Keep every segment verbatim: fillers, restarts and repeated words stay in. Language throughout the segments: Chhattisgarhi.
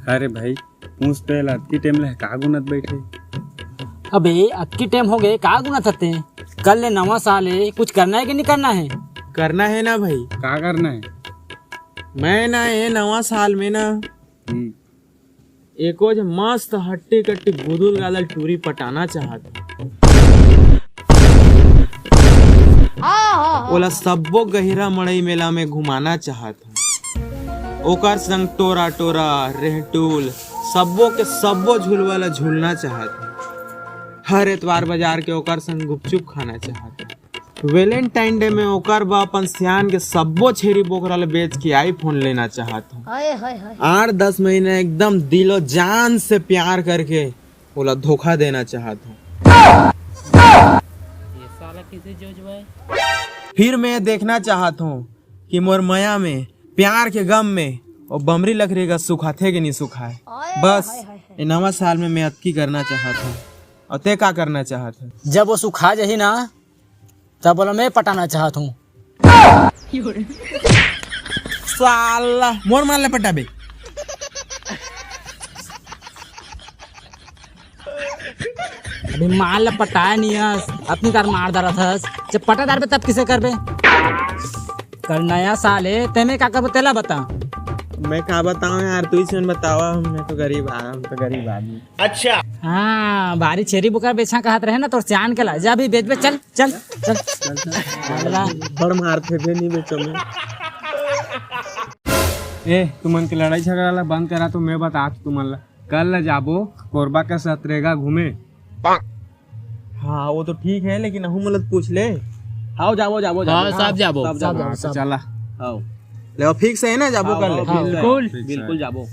अरे भाई, पूछ तो एला, अतकी टेम ले का गुनत बैठे? अबे, अतकी टेम हो गए, का गुनत हते? कल ले नवा साल है, कुछ करना है कि नहीं करना है? करना है ना भाई। का करना है? मैं ना ये नवा साल में ना हम्म। एको झ मस्त हट्टी कट्टी गुदुल गादल टूरी पटाना चाहत हूँ। ओला सब्बो गहिरा मड़ई मेला में घुमाना चाहत हूँ। ओकर संग टोरा टोरा, रेहटूल, सब्बो के सब्बो झुलवा ला झूलना चाहत हूँ। हर एतवार बाजार के ओकर संग गुपचुप खाना चाहत हूँ। वैलेंटाइन डे में ओकर बर अपन सियान के सब्बो छेरी बोकरा ल बेच के आईफोन लेना चाहत हूँ। हाय, हाय, हाय। आठ दस महीना एकदम दिलो जान से प्यार करके ओला धोखा देना चाहत हूँ। ये साला किसे जोजवाए? फिर मैं देखना चाहत हूँ कि मोर मया में, प्यार के गम में वो बमरी लकड़ी का सुखाथे कि नहीं सुखाए। हाय, बस, हाय, हाय, हाय। ये नवा साल में मैं अतकी करना चाहत हूँ। और ते का करना चाहत है? जब वो सुखा जाही ना, तब बोला मैं पटाना चाहत हूँ। साला, मोर माल ले पटाबे। अभी माल ले पटाया नहीं हस, अपनी तार मार डारत हस। जब पटा डारबे तब किसे करबे? कल नया साल है, ते में का करबो तेला बता। मैं का बताऊं यार, तू ही सुन बतावा, मैं तो गरीब आ, हम तो गरीब आदमी। अच्छा। हाँ, बारी छेरी बोकरा बेचा कहत रहे ना, तोर सियान के ला, जा अभी बेचबे, चल, चल, चल। अगला। बड़ मार थे बे, नहीं बेचो मैं। ए, तुमन के लड़ाई झगड़ा ला बंद करा तो मैं बतात तुमन ला। कल ला जाबो कोरबा के सतरेगा घूमे। हाँ, वो तो ठीक है, लेकिन अहू मतलब पूछ ले। हाँ, जाबो, जाबो, जाबो। हाँ, सब जाबो। सब जाबो। हाँ, तो चला। हाँ। ले, fix है ना, जाबो हाँ, कल? हाँ, fix है। बिल्कुल। बिल्कुल जाबो।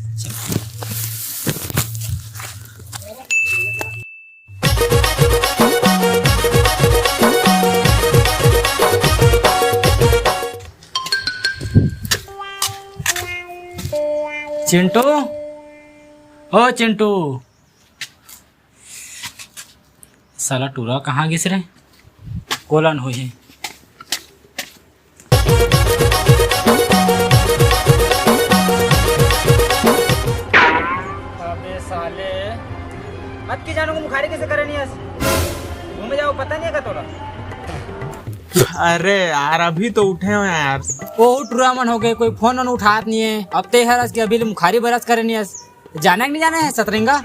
चिंटू, ओ चिंटू, साला टूरा कहाँ गिस रे? कोलन होही। अबे साले, अतकी जानो को मुखारी कैसे करे नहीं आस? घूमे जाओ, पता नहीं है का तोला? अरे यार, अभी तो उठे हो यार। ओ टूरा मन हो गए, कोई फोन वोन उठात नहीं है। अब ते हर आस के अभी ले मुखारी बरस करे नहीं आस। जाना कि नहीं जाना है सतरंगा?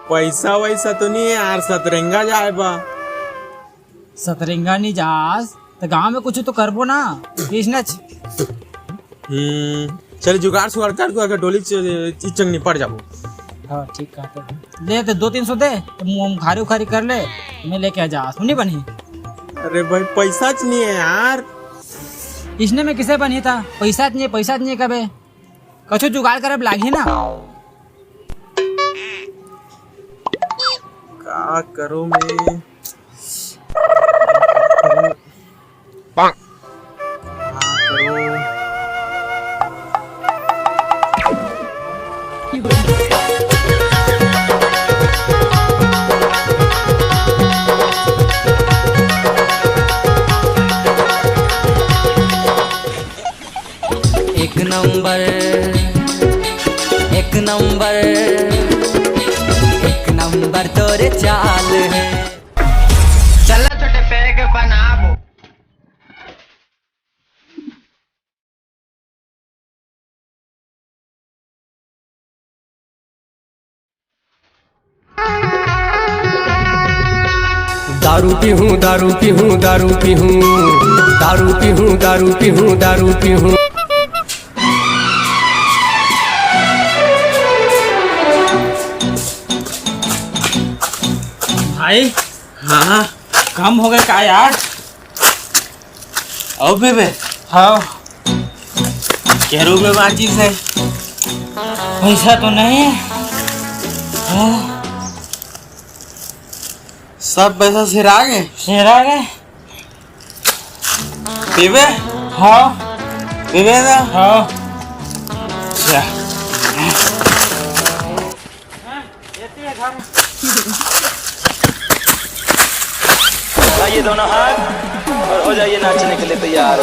पैसा वैसा तो नहीं है यार, सतरंगा जाए बा। सतरंगा नहीं जास, तो गांव में कुछ तो करबो ना, इसने च- हम्म, चल जुगाड़ सुगाड़ कर दो, अगर डोली च-, च-, चंगनी पड़ जाबो। हाँ, ठीक कहते हैं। दे तो दो तीन सौ दे, तो मुंह खारी उखारी कर ले, मैं लेके आ जा, सुनी बनी। अरे भाई, पैसा च नहीं है यार। इसने में किसे बनी था, पैसा च नहीं है, पैसा च नहीं है कबे। कछु जुगाड़ करब लागही ना। का करो मैं? का करो? एक नंबर, एक नंबर, एक नंबर तोरे चाल है। चला छोटे पैग बनाबो। दारू पीहूँ, दारू पीहूँ, दारू पीहूँ, दारू पीहूँ, दारू पीहूँ, दारू पीहूँ। भाई, हाँ, कम हो गए का यार? अउ बेबे। हाँ। केरू में बाजी से। पैसा तो नहीं। हाँ। सब पैसा सिरा गए? सिरा गए। पीबे? हाँ। पीबे ना? हाँ। अच्छा। उठाइए दोनों हाथ और हो जाइए नाचने के लिए तैयार।